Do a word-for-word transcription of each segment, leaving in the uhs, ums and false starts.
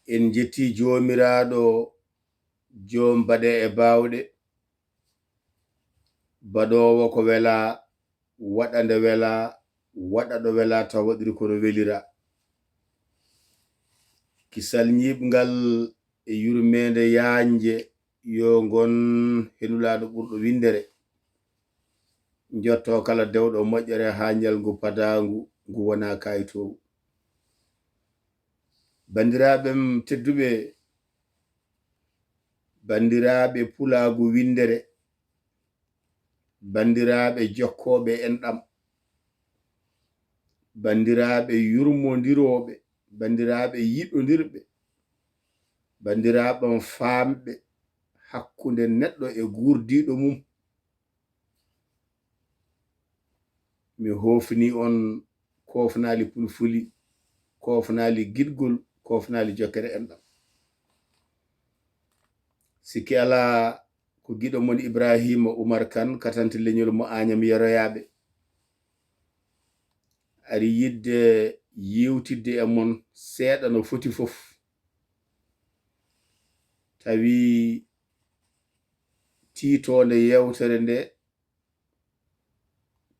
En njetti Joomiraaɗo, Joom baɗe e baawɗe, baɗoowo ko welaa, waɗa nde welaa, waɗa ɗo welaa, taw waɗiri kono welira. Kisal ñiiɓngal e yurmeende yaajnde yo ngon he Nulaaɗo ɓurɗo winndere. Njotto kala dewɗo moƴƴere haa njalngu padaangu ngu wonaa kaayitoowu. Banndiraaɓe am tedduɓe, banndiraaɓe pulaagu winndere, banndiraaɓe jokkooɓe enɗam, banndiraaɓe yurmondirooɓe, banndiraaɓe yiɗondirɓe, banndiraaɓe am faamɓe hakkunde neɗɗo e guurdiiɗo mum. Mi hoofni on koofnaali pulfuli, koofnaali giɗgol, koofnaali jokkere enɗam. Sikki alaa ko giɗo mon Ibraahiima Umar Kan, katante leñol mo Aañam Yeroyaaɓe, ari yiɗde yewtidde e mon seeɗa no foti fof. Tawi tiitoonde yeewtere nde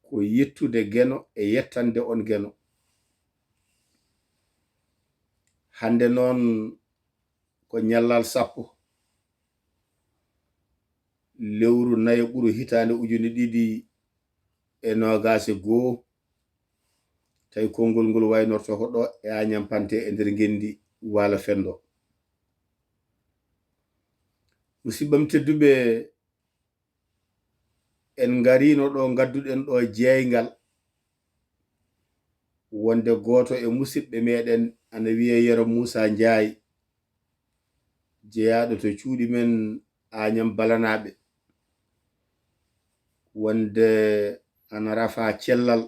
ko yettude Geno e yettande on Geno. Hannde noon ko ñallal sappo, lewru nayo ɓuru hitaande ujune ɗiɗi e noogaas e goo, tawi konngol ngol waynorto ko ɗo e Aañam Pante e nder ngenndi Waalo Fenndo. Musidɓam tedduɓe, en ngariino ɗo ngadduɗen ɗo jeeyngal, wonde gooto e musidɓe meɗen ana wiyee Yero Muusa Njaay, jeyaaɗo to cuuɗi men Aañam Balanaaɓe, wonde ana rafa cellal,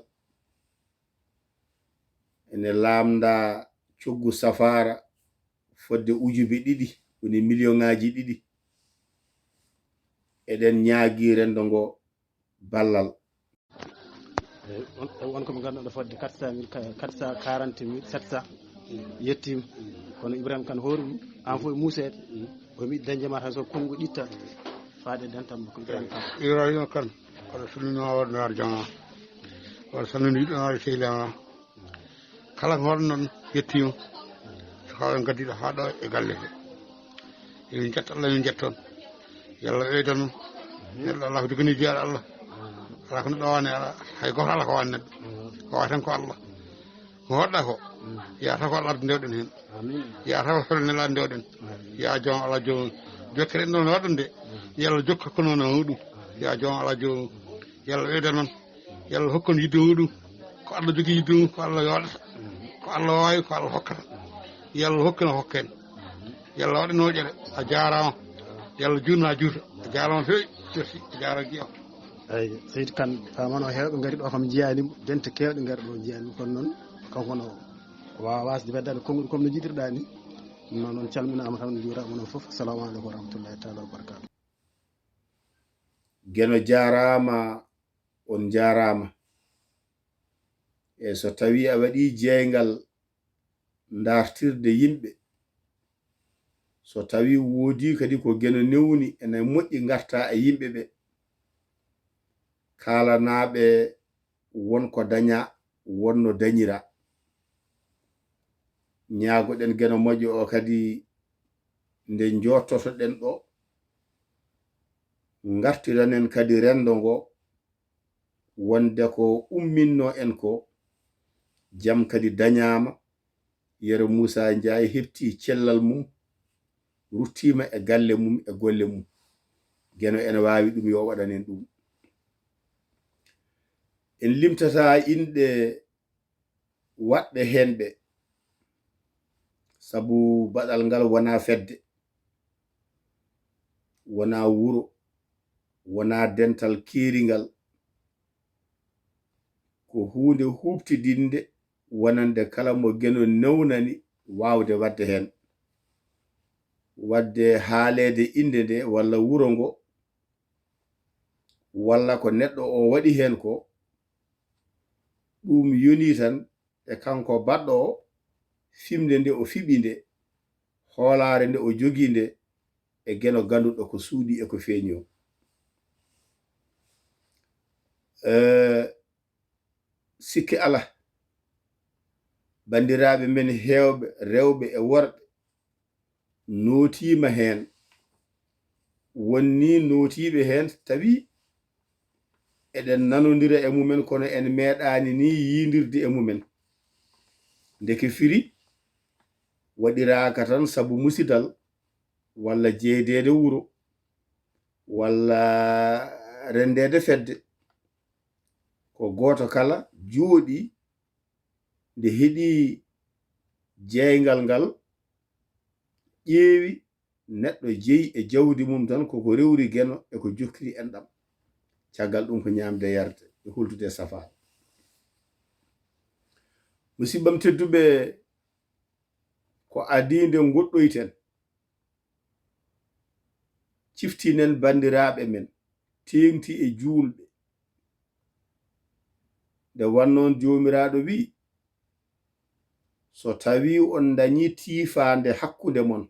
ene laamnda coggu safaara fodde ujube ɗiɗi, woni miliyoŋaaji ɗiɗi. Eɗen ñaagii renndo ngo ballal. Eyi, on, on ko ɓe ngannduɗaa fodde quatre cent mille, quatre cent quarante mille sept cent yettiima. Kono Ibrahima Kan hoore mum, aan fof e muuseede, o wiɗi dañde ma tan so konngu ɗitta, faade dental makko Ibrahima Kan. Ibrahima Kan, aɗa salmina Naar Jama, aɗa salmina yiɗɗo Naar Seydi Lama. Kala ko waɗa noon yettiima, so kala en ngaddiiɗo haa ɗo e galle he. Emin njetta Allah, emin njetta on. Yo Allah ɓeydan on. Neɗɗo Allah ko joganii jeyaɗo Allah. Alaa ko neɗɗo waawani alaa. Hay gooto alaa ko waawani neɗɗo. Ko waawi tan ko Allah. Ko waɗɗa ko, yaata ko Allah ardi ndewɗen heen. Yaata ko fewle nelaa ndewɗen. Yo joom Allah joom. Jokkere en ɗo no waɗɗon de. Yo Allah jokku ko noon e muɗum. Yo joom Allah joom. Yo Allah ɓeydan on. Yo Allah hokku on yiɗde muɗum. Ko Allah jogii yiɗde mum, ko Allah yooɗata. Ko Allah waawi, ko Allah hokkata. Yo Allah hokku en, hokku en. Yo Allah waɗ en moƴƴere. A jaaraama. Yo Allah juutnu haa juuta. A jaaraama no feewi. Merci. A jaaraama giɗo. Eyi, Seydi Kan, faamano heewɓe ngari ɗo kam njiyaani mo, dente keewɗe ngari ɗo njiyaani mo, kono noon kanko no waawa waasde weddaade konnguɗi comme no njiɗirɗaa ni. Ɗum noon, on calminaama tan, on njuuraama onon fof. Assalamu aleykum wa rahmatullahi taala wa barakatuh. Geno jaaraama, on njaaraama. E so tawii a waɗii jeeyngal ndartirde yimɓe, so tawii woodii kadi ko Geno newni, ene moƴƴi ngartaa e yimɓe ɓe, kaalanaa ɓe won ko dañaa, won no dañiraa. Ñaagoɗen Geno moƴƴo o kadi, nde njooɗtotoɗen ɗo, ngartiranen kadi renndo ngo, wonde ko umminnoo en ko, jam kadi dañaama, Yero Muusa Njaay heɓtii cellal mum, ruttiima e galle mum e golle mum. Geno ene waawi ɗum, yo o waɗan en ɗum. En limtataa inɗe waɗɓe heen ɓe, sabu baɗal ngal wonaa fedde, wonaa wuro, wonaa dental keeringal. Ko huunde huuɓtidinnde wonande kala mo Geno newnani waawde waɗde heen. Waɗde haaleede innde nde walla wuro ngo, walla ko neɗɗo o waɗi heen ko, ɗum yonii tan e kanko baɗɗo o, fiɓnde nde o fiɓi nde, hoolaare nde o jogii nde e geno ganduɗo ko suuɗi e ko feeñi o. Eh, sikke alaa, banndiraaɓe men heewɓe, rewɓe e worɓe, nootiima heen. Won nii nootiiɓe heen, tawi eɗen nanondira e mumen, kono en meeɗaani nii yiindirde e mumen. Ndeke firi waɗiraaka tan sabu musidal, walla jeydeede wuro, walla renndeede fedde. Ko gooto kala jooɗii, nde heɗii jeeyngal ngal, ƴeewi neɗɗo jeyi e jawdi mum tan, koko rewri geno e ko jokkiri enɗam. Caggal ɗum ko ñaamde, yarde e hultude e safaa. Musiɓɓam tedduɓe, ko adii nde ngoɗɗoyten, ciftinen banndiraaɓe men, teeŋti e juulɓe. Nde wannoon Joomiraaɗo wi'i, so tawii on ndañii tiifaande hakkunde mon,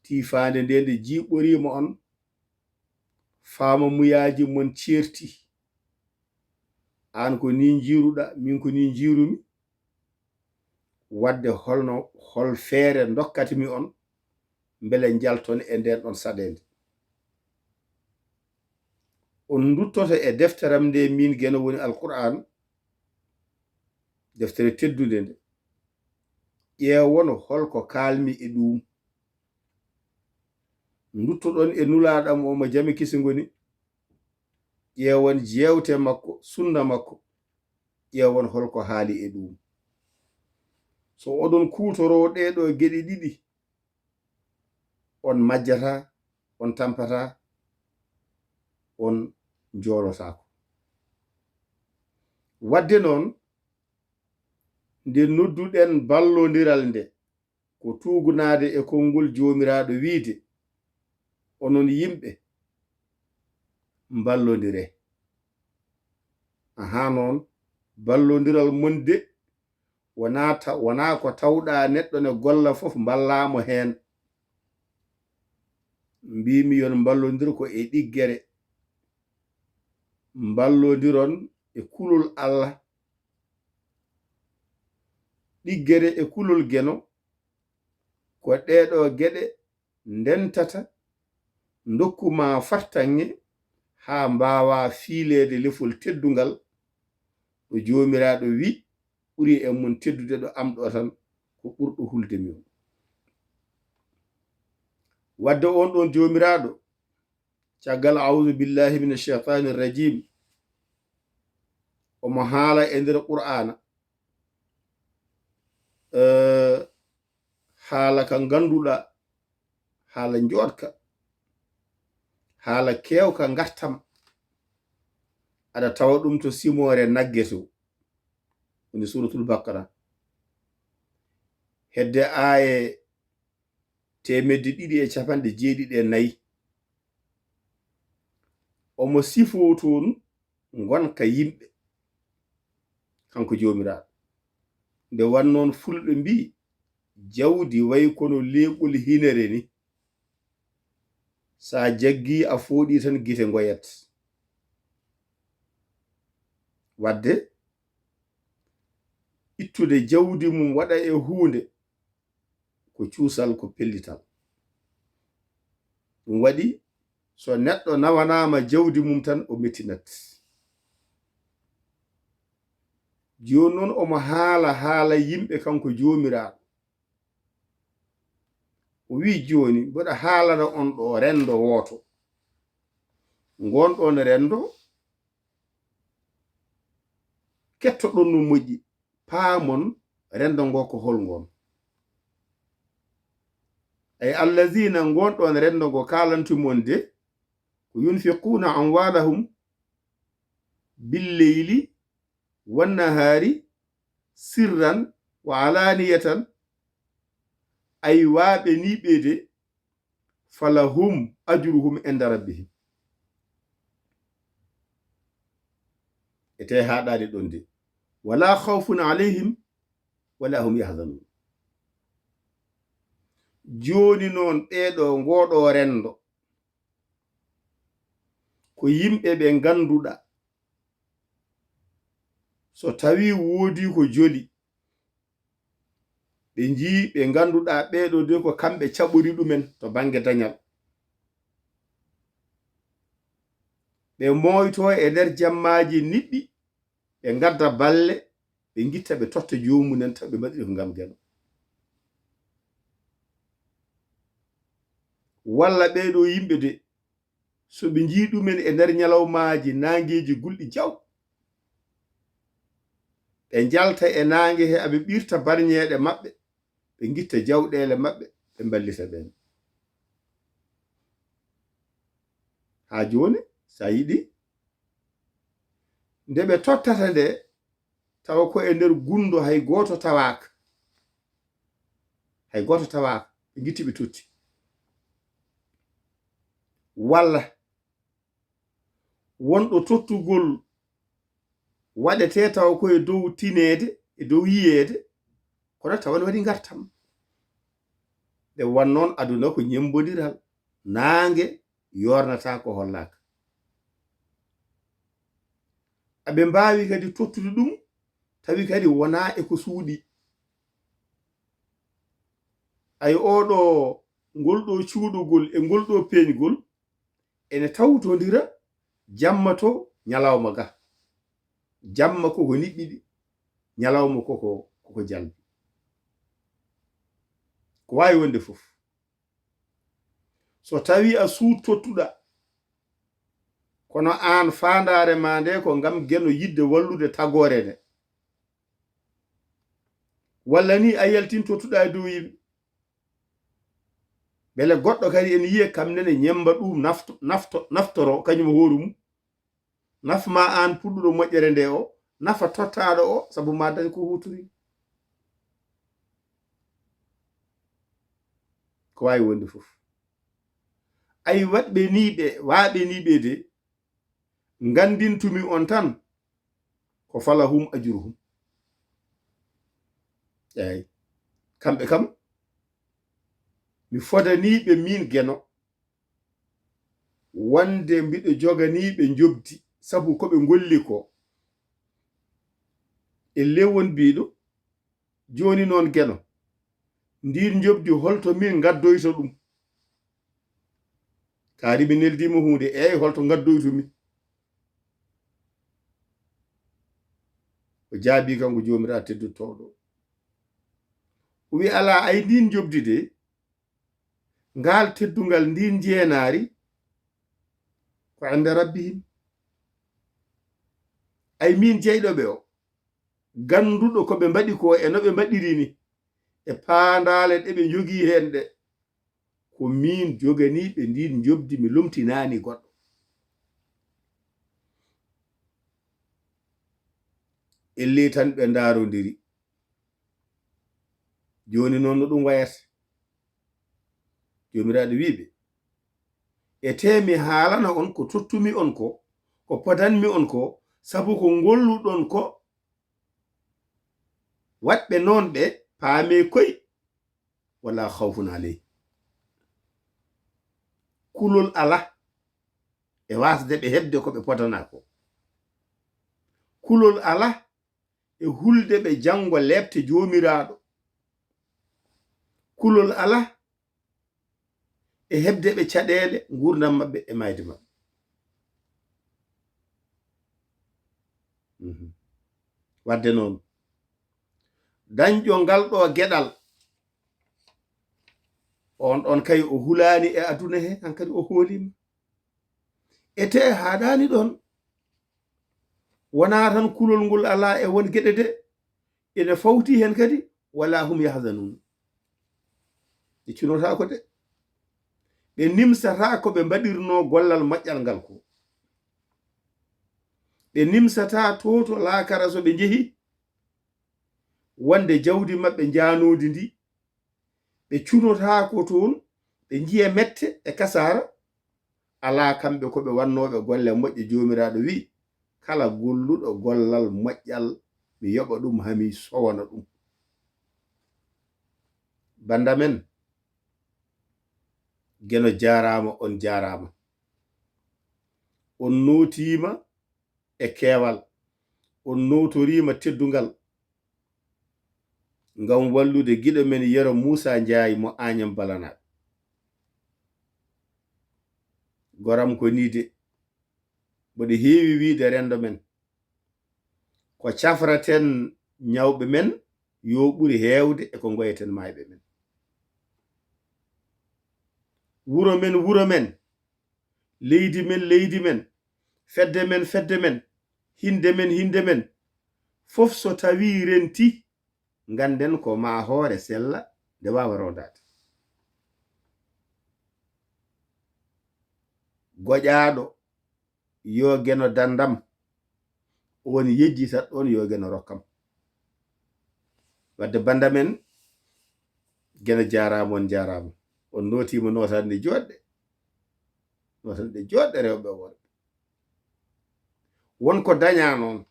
tiifaande nde nde jiiɓɓoriima on, faamamuyaaji mon ceerti, aan ko nii njiiruɗaa, miin ko nii njiirumi, wadde holno, hol feere ndokkatmi on, mbele njalton e ndeen ɗon saɗeende? On nduttoto e defteram nde miin geno woni Alqur'aan, deftere teddunde nde. Ƴeewon hol ko kaalmi e ɗuum. Nduttoɗon e Nulaaɗo am o mo jame kise ngoni. Ƴeewon jeewte makko, sunna makko. Ƴeewon hol ko haali e ɗuum. So oɗon kuutoroo ɗee ɗoo geɗe ɗiɗi, on majjataa, on tampataa, on njoolotaako. Wadde noon, nde nodduɗen ballondiral nde, ko tuugnaade e konngol Joomiraaɗo wiide, onon yimɓe, mballondiree. Ahaa noon, ballondiral mon de, wonaa ta-, wonaa ko tawɗaa neɗɗo ne golla fof mballaa mo heen. Mbiimi yon mballondir ko e ɗiggere. Mballondiron e kulol Allah. Ɗiggere e kulol geno, ko ɗee ɗoo geɗe ndentata, ndokku ma fartaŋŋe haa mbaawaa fiileede lefol teddungal, ɗo Joomiraaɗo wi, ɓuri e mum teddude ɗo am ɗo tan, ko ɓurɗo hulde mi on. Wadde on ɗon Joomiraaɗo, caggal "A'uuzu billaahi mina shaytaani rajiim", omo haala e nder Qur'aana, eh, haala ka ngannduɗaa, haala njooɗka, haala keewka ngartam. Aɗa tawa ɗum to simoore nagge to, woni Suuratul Baqara, hedde aaye teemedde ɗiɗi e capanɗe jeeɗiɗi e nayi. Omo sifoo toon ngonka yimɓe, kanko Joomiraaɗo. Nde wannoon Fulɓe mbii, "Jawdi way kono leeɓol hinere ni. Sa jaggii a fooɗii tan gite ngoyat." Wadde ittude jawdi mum waɗa e huunde, ko cuusal, ko pellital. Ɗum waɗi, so neɗɗo nawanaama jawdi mum tan, o mettinat. Jooni noon, omo haala haala yimɓe, kanko Joomiraaɗo. O wi'i, "Jooni, mboɗo haalana on ɗo renndo wooto. Ngoon ɗoon renndo, kettoɗon no moƴƴi, paamon renndo ngo ko hol ngoon. Ay, allaziina, ngoon ɗoon renndo ngo kaalantu mon de, ko yunfiquuna amwaalahum billeyli wannahaari sirran wa alaaniyatan, ay, waaɓe nii ɓe de, falahum ajruhum inda rabbihim." Ete haaɗaade ɗon de. "Wala khawfun alayhim wala hum yahzanun." Jooni noon ɓeeɗo, ngooɗo renndo, ko yimɓe ɓe ngannduɗaa, so tawii woodii ko joli, ɓe njii, ɓe ngannduɗaa ɓeeɗo de ko kamɓe caɓori ɗumen to bannge dañal. Ɓe mooytoo e nder jammaaji niɓɓi, ɓe ngadda balle, ɓe ngitta, ɓe totta joomumen, taw ɓe mbaɗiri ko ngam Geno. Walla ɓeeɗo yimɓe de, so ɓe njii ɗumen e nder ñalawmaaji, naangeeji gulɗi jaw, ɓe njalta e naange he, aɓe ɓirta barñeeɗe maɓɓe, ɓe ngitta jawɗeele maɓɓe, ɓe mballita ɓeen. Haa jooni, so a yiɗi, nde ɓe tottata nde, tawa ko e nder gunndo, hay gooto tawaaka. Hay gooto tawaaka, ɓe ngitti, ɓe totti. Walla wonɗo tottugol waɗetee tawa ko e dow tineede, e dow yiyeede, kono tawa ne waɗi ngartam. Nde won noon, aduna ko ñemmbondiral, naange yoornataa ko hollaaka. Aɓe mbaawi kadi tottude ɗum, tawi kadi wonaa e ko suuɗi. Ay, oo ɗoo, ngol ɗoo cuuɗogol e ngol ɗoo peeñgol ene tawtondira, jamma to, ñalawma ga. Jamma ko ko niɓɓiɗi, ñalawma ko ko, ko ko jalbi. Ko waawi wonde fof. So tawii a suuɗ tottuɗaa, kono aan faandaare maa nde ko ngam Geno yiɗde wallude tagoore nde. Walla nii a yaltin tottuɗaa e dow yimɓe. Mbele goɗɗo kadi ene yiya kam nene ñemmba ɗum nafto-, nafto-, naftoro kañum hoore mum. Naf ma aan puɗɗuɗo moƴƴere nde o, nafa tottaaɗo o, sabu ma dañ ko huuturi. Ko waawi wonde fof. Ay, waɗɓe nii ɓe, waaɓe nii ɓe de, nganndintumi on tan, ko falahum ajruhum. Eey, kamɓe kam, mi fodanii ɓe miin Geno, wonde mbiɗo joganii ɓe njoɓdi, sabu ko ɓe ngolli ko. E lewon mbiɗo, jooni noon Geno, ndiin njoɓdi, holto min ngaddoyta ɗum? Kaari mi neldiima huunde, eey, holto ngaddoytumi? O jaabii kanko Joomiraaɗo teddotooɗo. O wi'i, alaa, ay, ndiin njoɓdi de, ngaal teddungal, ndiin njeenaari, ko inde rabbihim. Ay, miin jeyɗo ɓe o, gannduɗo ko ɓe mbaɗi ko e no ɓe mbaɗiri ni, e paandaale ɗe ɓe njogii heen ɗe, ko miin joganii ɓe ndiin njoɓdi, mi lomtinaani goɗɗo. Ellee tan ɓe ndaarondiri. Jooni noon no ɗum wayata? Joomiraaɗo wi'i ɓe, etee mi haalana on ko tottumi on ko, ko podanmi on ko, sabu ko ngolluɗon ko. Waɗɓe noon ɓe, paamee koy, wala khawfun alayhim. Kulol alaa e waasde ɓe heɓde ko ɓe podanaa ko. Kulol alaa e hulde ɓe janngo leepte Joomiraaɗo. Kulol alaa e heɓde ɓe caɗeele nguurndam maɓɓe e maayde maɓɓe. Mhm. Wadde noon, dañɗo ngal ɗo geɗal, on ɗon kay o hulaani e aduna he, hankadi o hooliima. Etee haaɗaani ɗon, wonaa tan kulol ngol alaa e won geɗe de, ene fawti heen kadi, wala hum yahzanun. Ɓe cunotaako de. Ɓe nimsataa ko ɓe mbaɗirnoo gollal moƴƴal ngal ko. Ɓe nimsataa to, to laakara so ɓe njehi, wonde jawdi maɓɓe njaanoodi ndi, ɓe cunotaako toon, ɓe njiya mette e kasaara. Alaa, kamɓe ko ɓe wannooɓe golle moƴƴe. Joomiraaɗo wi'i, kala golluɗo gollal moƴƴal, mi yoɓa ɗum, haa mi sowana ɗum. Bannda men, Geno jaaraama, on jaaraama. On nootiima e keewal, on nootoriima teddungal ngam wallude giɗo men Yero Muusa Njaay mo Aañam Balanaaɓe. Goram ko nii de, mboɗo heewi wiyde renndo men, ko cafraten ñawɓe men yo ɓuri heewde e ko ngoyaten maayɓe men. Wuro men, wuro men, leydi men, leydi men, fedde men, fedde men, hinnde men, hinnde men, fof so tawii renti, ngannden ko maa hoore sella nde waawa rondaade. Goƴaaɗo yo Geno dandam, on yejjitat ɗoon yo Geno rokkam. Wadde bannda men, Geno jaaraama, on jaaraama. On nootiima nootande jooɗɗe. Nootande jooɗɗe rewɓe e worɓe. Won ko dañaa noon.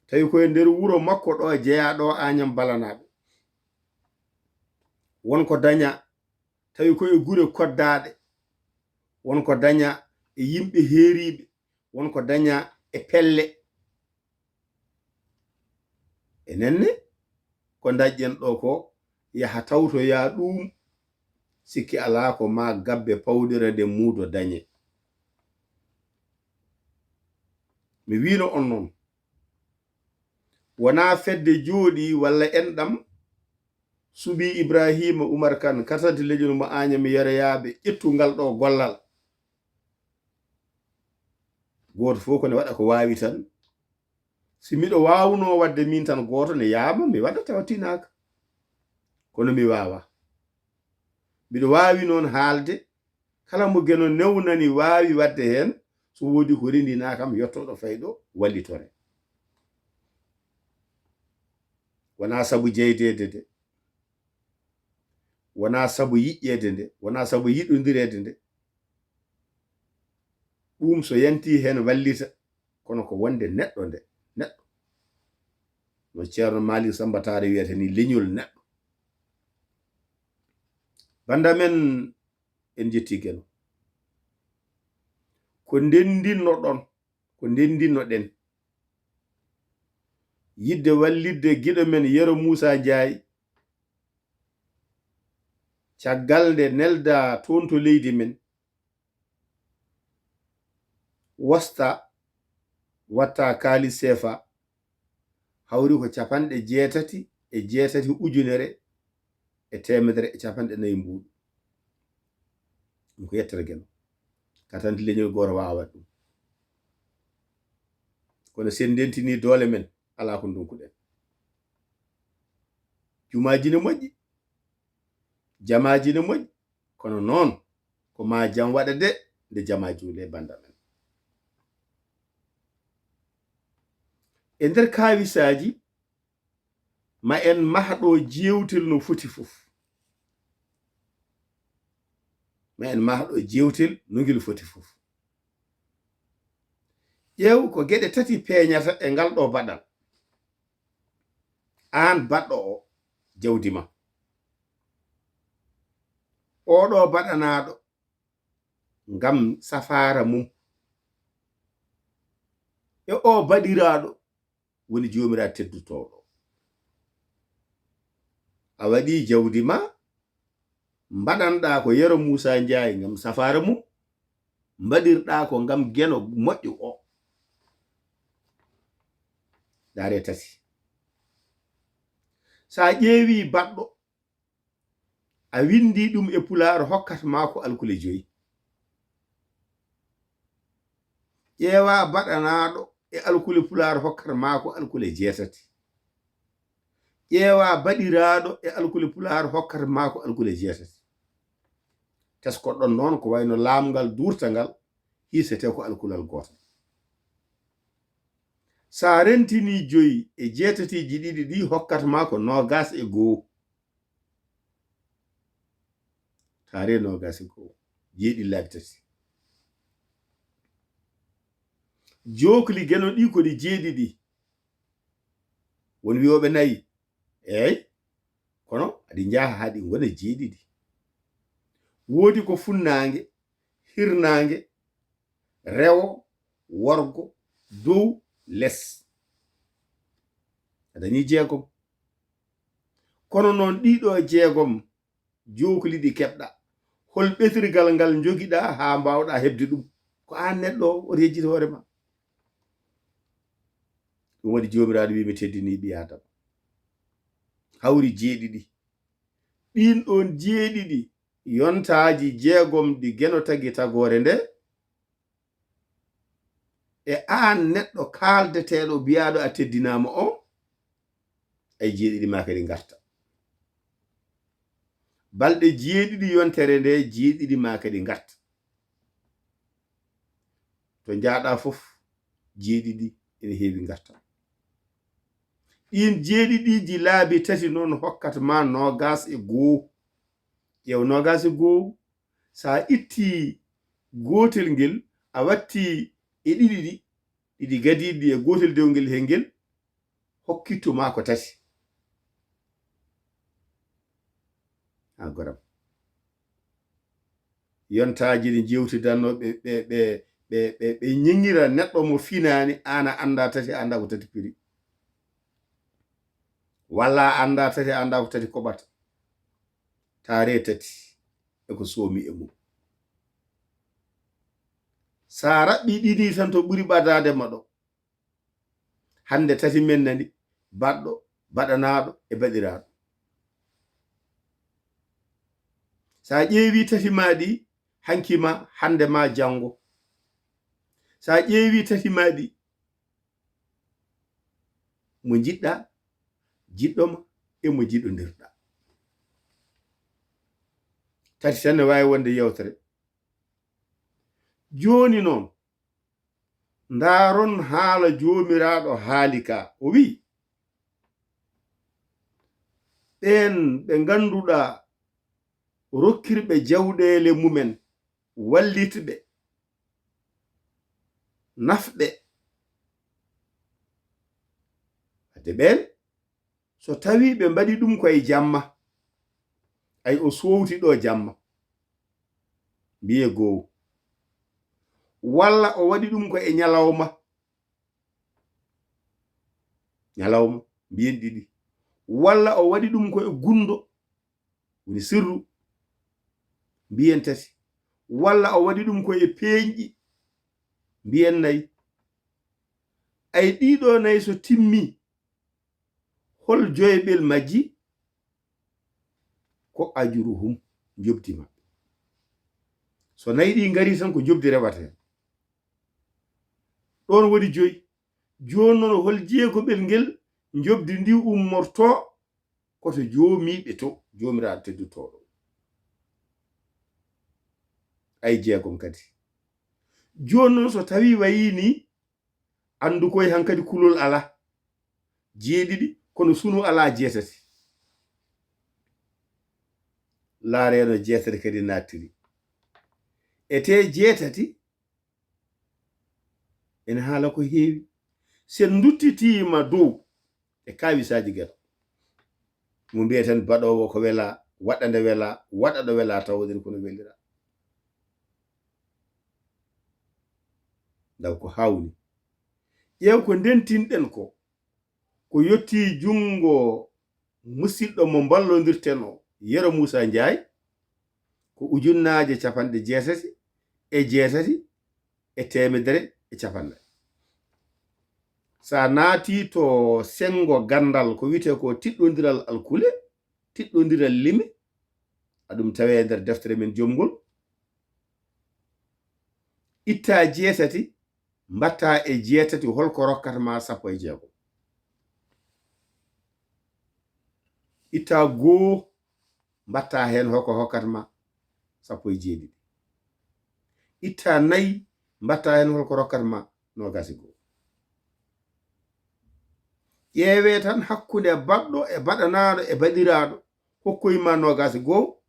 Tawi ko e nder wuro makko ɗo jeyaa ɗo Aañam Balanaaɓe. Won ko dañaa tawi ko e gure koddaaɗe. Won ko dañaa e yimɓe heeriiɓe. Won ko dañaa e pelle. Enen ne, ko dañɗen ɗo ko yaha tawtoyaa ɗum, sikke alaa ko maa gabbe pawɗira nde muudo dañe. Mi wiino on noon, wonaa fedde jooɗii walla enɗam suɓii Ibrahiima Umar Kan, katanti leñol mo Aañam Yeroyaaɓe, ƴettu ngal ɗo gollal. Gooto fof ko ne waɗa ko waawi tan. Si miɗo waawnoo waɗde miin tan gooto ne yaama, mi waɗa tawa tinaaka. Kono mi waawaa. Miɗo waawi noon haalde, kala mo Geno newnani waawi waɗde heen, so woodi ko rendinaa kam, yottoo ɗo fay ɗo, wallitore. Wonaa sabu jeydeede de, wonaa sabu yiƴƴeede nde, wonaa sabu yiɗondireede nde. Ɗum so yantii heen wallita, kono ko wonde neɗɗo nde, neɗɗo. No Ceerno Maalik Samba Taare wiyata ni, leñol neɗɗo. Bannda men, en njettii Geno. Ko ndenndinno ɗon, ko ndenndinno ɗen. Yiɗde wallitde giɗo men Yero Muusa Njaay, caggal nde neldaa toon to leydi men, wosta, watta kaalis seefa, hawri ko capanɗe jeetati e jeetati ujunere e teemedere e capanɗe nayi mbuuɗu. Ɗum ko yettere Geno. Katanti leñol gooto waawat ɗum. Kono sen ndentini doole men, alaa ko ndonkuɗen. Jumaaji ne moƴƴi, jamaaji ne moƴƴi, kono noon ko maa jam waɗa de, nde jamaa juule bannda men. E nder kaawisaaji, ma en mahɗo jeewtel no foti fof. Ma en mahɗo jeewtel no ngel foti fof. Ƴeew ko geɗe tati peeñata e ngal ɗo baɗal. Aan baɗɗo o jawdi ma. Oɗo baɗanaaɗo ngam safaara mum. E o baɗiraaɗo woni joomiraa teddutooɗo. A waɗii jawdi ma, mbaɗanɗaa ko Yero Muusa Njaay ngam safaara mum, mbaɗirɗaa ko ngam Geno moƴƴo o. Ndaaree tati. So a ƴeewii baɗɗo, a winndii ɗum e pulaar, hokkat maa ko alkule joyi. Ƴeewaa baɗanaaɗo e alkule pulaar, hokkat maa ko alkule jeetati. Ƴeewaa baɗiraaɗo e alkule pulaar, hokkat maa ko alkule jeetati. Teskoɗon noon ko wayno laamngal duurtangal, hiisetee ko alkulal gootal. So a rentinii joyi e jeetatiiji ɗiɗi ɗi, hokkat maa ko noogaas e goo. Taare noogaas e goo, jeeɗiɗi laabi tati. Jookli Geno ɗi ko ɗi jeeɗiɗi. Won wiyooɓe nayi. Eey, kono aɗi njaha haa ɗi ngona jeeɗiɗi. Woodi ko funnaange, hirnaange, rewo, worgo, dow, les. A dañi jeegom. Kono noon ɗiɗo jeegom jookli ɗi keɓɗa. Hol ɓetirgal ngal njogiɗa haa mbaawɗa heɓde ɗum? Ko aan neɗɗo o, o yejjiti hoore ma. Ɗum waɗi Joomiraaɗo wi, mi teddini ɓii Aadama. Hawri jeeɗiɗi. Ɗiin ɗoon jeeɗiɗi yontaaji jeegom ɗi Geno tagi tagoore nde, e aan neɗɗo kaaldeteeɗo biyaaɗo a teddinaama o, ay jeeɗiɗi maa kadi ngarta. Balɗe jeeɗiɗi yontere nde, jeeɗiɗi maa kadi ngarta. To njaaɗa fof, jeeɗiɗi ene heewi ngarta. Ɗiin jeeɗiɗiiji laabi tati noon hokkat ma noogaas e goo. Ƴeew noogaas e goo, so a itti gootel ngel, a watti e ɗiɗi ɗi, ɗiɗi gadiiɗi e gootel dewngel he ngel, hokkitto ma ko tati. Ha goram. Yontaaji ɗi jewtidanno ɓe, ɓe, ɓe, ɓe, ɓe, ɓe ñiŋira neɗɗo mo finaani, aan a annda tati, a annda ko tati piri. Walla a annda tati, a annda ko tati koɓata. Taare tati e ko soomi e mum. Sa raɓɓi ɗiɗi tan to ɓuri ɓadaade ma ɗo. Hannde tati men nani, baɗɗo, baɗanaaɗo e baɗiraaɗo. Sa ƴeewi tati ma ɗi, hanki ma, hannde ma, janngo. Sa ƴeewi tati ma ɗi, mo njiɗɗa, jiɗɗo ma, e mo jiɗondirɗa. Tati tan ne waawi wonde yewtere. Jooni noon, ndaaron haala Joomiraaɗo haali ka. O wi'i, ɓeen ɓe ngannduɗaa rokkirɓe jawɗeele mumen, wallitɓe, nafɓe. Wadde ɓeen, so tawii ɓe mbaɗi ɗum ko e jamma, ay o soowti ɗo jamma, mbiye goow. Walla o waɗi ɗum ko e ñalawma, ñalawma, mbiyen ɗiɗi. Walla o waɗi ɗum ko e gunndo, woni sirru, mbiyen tati. Walla o waɗi ɗum ko e peeñɗi, mbiyen nayi. Ay ɗiɗo nayi so timmi, hol joyɓel majji? Ko ajuruhum, njobdi maɓɓe. So nayi ɗi ngari tan, ko njobdi rewata heen. Ɗoon woni joyi. Jooni noon, hol jeegoɓel ngel njobdi ndi ummortoo? Ko to joomiiɓe to, Joomiraaɗo teddutooɗo. Ay jeegom kadi. Jooni noon, so tawii wayii nii, anndu koy hankadi kulol alaa. Jeeɗiɗi, kono sunu alaa jeetati. Laareeno jeetati kadi naattiri. Etee jeetati, ene haala ko heewi. Sen nduttitiima dow e kaawisaaji Geno, mo mbiyeten baɗoowo ko welaa, waɗa nde welaa, waɗa ɗo welaa, tawa waɗiri kono welira. Ndaw ko hawni. Ƴeew ko ndentinɗen ko, ko yottii junngo musidɗo mo mballondirten o, Yero Muusa Njaay, ko ujunnaaje capanɗe jeetati e jeetati e teemedere e capanɗe. So a naatii to senngo ganndal, ko wiyetee ko tiɗɗondiral alkule, tiɗɗondiral lime, aɗum tawee nder deftere men jomngol. Ittaa jeetati, mbattaa e jeetati, hol ko rokkat ma? Sappo e jeego. Ittaa goo, mbattaa heen hol ko hokkat ma? Sappo e jeeɗiɗi. Ittaa nayi, mbattaa heen hol ko rokkat ma? Noogaas e goo. Ƴeewee tan hakkunde baɗɗo e baɗanaaɗo e baɗiraaɗo, hokkoy ma noogaas e goo.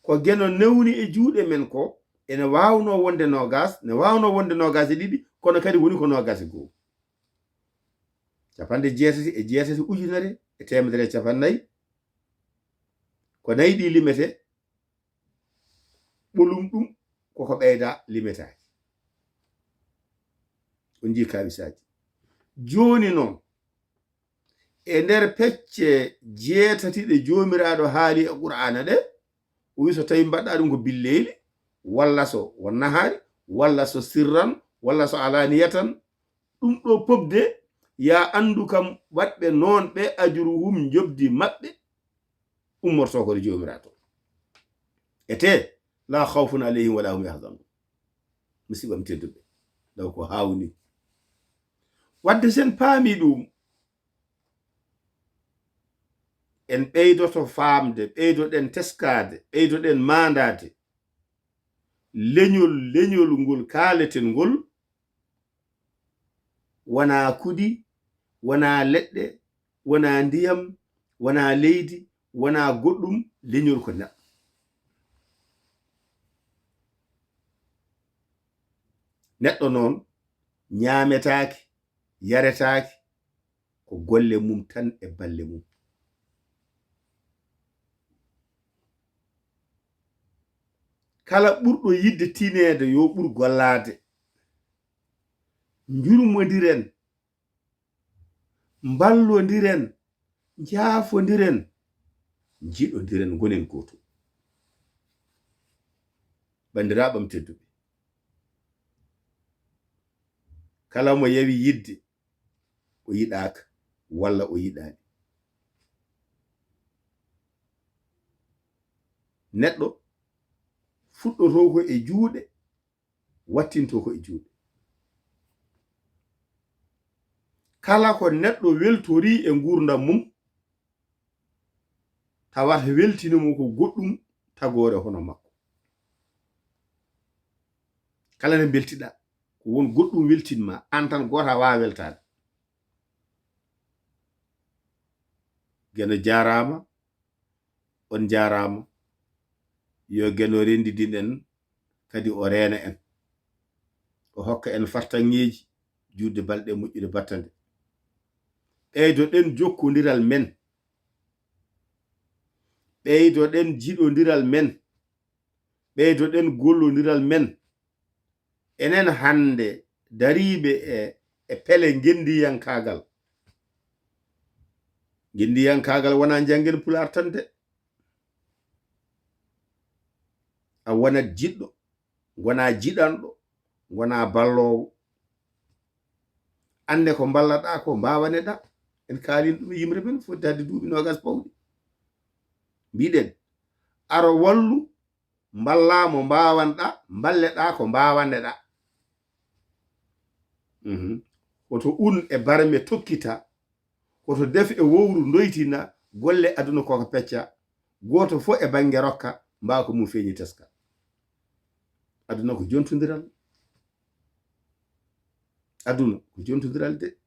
Ko Geno newni e juuɗe men ko, ene waawnoo wonde noogaas, ne waawnoo wonde noogaas e ɗiɗi, kono kadi woni ko noogaas e goo. Capanɗe jeetati e jeetati ujunere e teemedere e capannay. Ko nayi ɗi limetee, ɓolum ɗum koko ɓeyda limetaaki. On njii kawisaaji. Jooni noon, e nder pecce jeetati ɗe Joomiraaɗo haali e Qur'aana ɗe, o wi so tawi mbaɗɗa ɗum ko billeyli, walla so won nahaari, walla so sirran, walla so alaaniyatan, ɗum ɗo pop de, ya anndu kam waɗɓe noon ɓe, ajruhum, njobdi maɓɓe, ummortoo ko to Joomiraaɗo. Ete, la khawfun alayhim wala hum yahzanun. Musiɓɓe am tedduɓe, ɗo ko hawni. Wadde sen paami ɗum, en ɓeydoto faamde, ɓeydoɗen teskaade, ɓeydoɗen maandaade. Leñol, leñol ngol kaaleten ngol, wonaa kuɗi, wonaa leɗɗe, wonaa ndiyam, wonaa leydi, wonaa goɗɗum, leñol ko neɗɗo. Neɗɗo noon ñaametaake, yaretaake, ko golle mum tan e balle mum. Kala ɓurɗo yiɗde tiineede, yo ɓur gollaade. Njurmondiren, mballondiren, njaafondiren, njiɗondiren, ngonen gootum. Banndiraaɓe am tedduɓe, kala mo yawi yiɗde, o yiɗaaka walla o yiɗaani. Neɗɗo fuɗɗotoo ko e juuɗe, wattintoo ko e juuɗe. Kala ko neɗɗo weltorii e nguurndam mum, tawata weltini mo ko goɗɗum tagoore hono makko. Kala nde mbeltiɗaa, ko won goɗɗum weltin ma, aan tan gooto a waawaa weltaade. Geno jaaraama, on jaaraama. Yo Geno renndidin en, kadi o reena en. O hokka en fartaŋŋeeji juutde balɗe moƴƴude battande. Ɓeydoɗen jokkondiral men. Ɓeydoɗen jiɗondiral men. Ɓeydoɗen gollondiral men. Enen hannde dariiɓe e, e pele ngenndiyankaagal. Ngenndiyankaagal wonaa njanngen Pulaar tan de. A wonat jiɗɗo, ngonaa jiɗanɗo, ngonaa balloowo. Annde ko mballaɗaa ko, mbaawaneɗaa. En kaalin ɗum e yimre men foti hade duuɓi noogas pawɗi. Mbiɗen, aro wallu, mballaa mo mbaawanɗaa, mballeɗaa ko mbaawaneɗaa. Mhm. Hoto un e barme tokkita, hoto def e wowru ndoytina, golle aduna koko pecca, gooto fof e bannge rokka, mbaa ko mum feeñi teska. Aduna ko jontondiral. Aduna ko jontondiral de.